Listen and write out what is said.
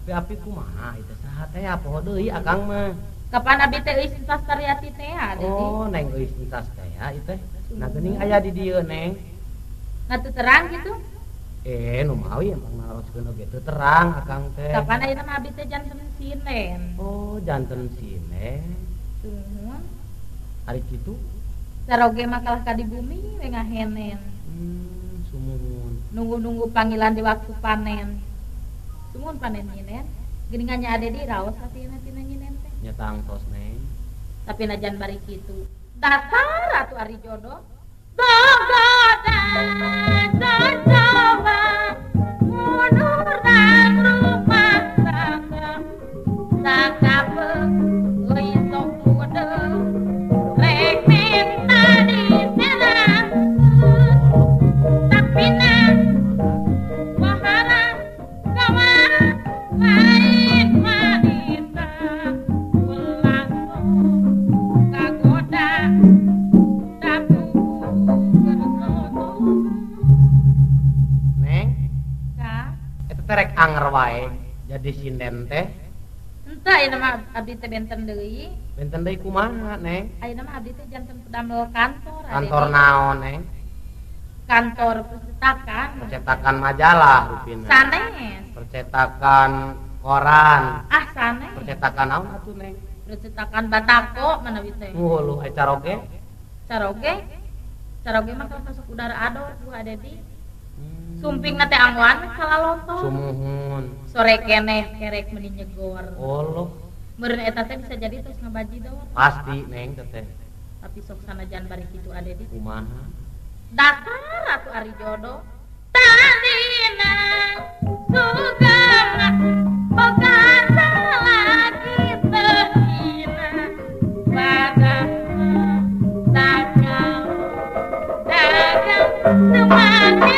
Api-api kumaha itu saha teh poho deui akang mah. Kapan abi teh euy Sintas Taryati teh ade. Oh, neng euy Sintas teh ieu teh. Nah geuning aya di dieu neng. Nah teu terang kitu? Nu mawi emang naroskeun oge teu terang akang teh. Kapan ayeuna mah abi teh janten sinen. Oh, janten sinen. Sumuhun. Ari kitu? Saroge mah kalah ka di bumi we ngahenen. Sumuhun. Nunggu-nunggu panggilan di waktu panen. Sumuhun panen nyinen. Geuningan nya ade di raos hatina tina nyinen teh. Nya tangtos neng. Tapi najan bari kitu. Dasar atuh ari jodoh. Gogoda cocoba munurang rumah tangga. Sakapeung euy sok kudeung. Rek minta diserangkeun. Tapi na wahana lain wanita langsung kagoda neng ka eta teh rek anger wae jadi sinden teh henteu ayeuna mah abdi teh benten deui. Benten deui kumaha neng? Ayeuna mah abdi teh janten pedamel kantor. Kantor naon neng? Kantor percetakan. Percetakan majalah rupina. Sanes. Percetakan koran. Ah sanes. Percetakan naon atuh neng? Percetakan batako manawi teh. Huluh aya caroge? Caroge? Caroge mah kalau masuk udara ador ku ade di. Sumpingna teh angwan salalonton. Sumuhun. Sore keneh kerek meuni nyegor. Oloh. Meureun eta teh bisa jadi terus ngabajidor. Pasti neng teh. Tapi sok sanajan bari kitu ade di. Kumaha? Dasar atuh ari jodoh tadina sugema boga salaki teu hina padahal dagang dagang semakin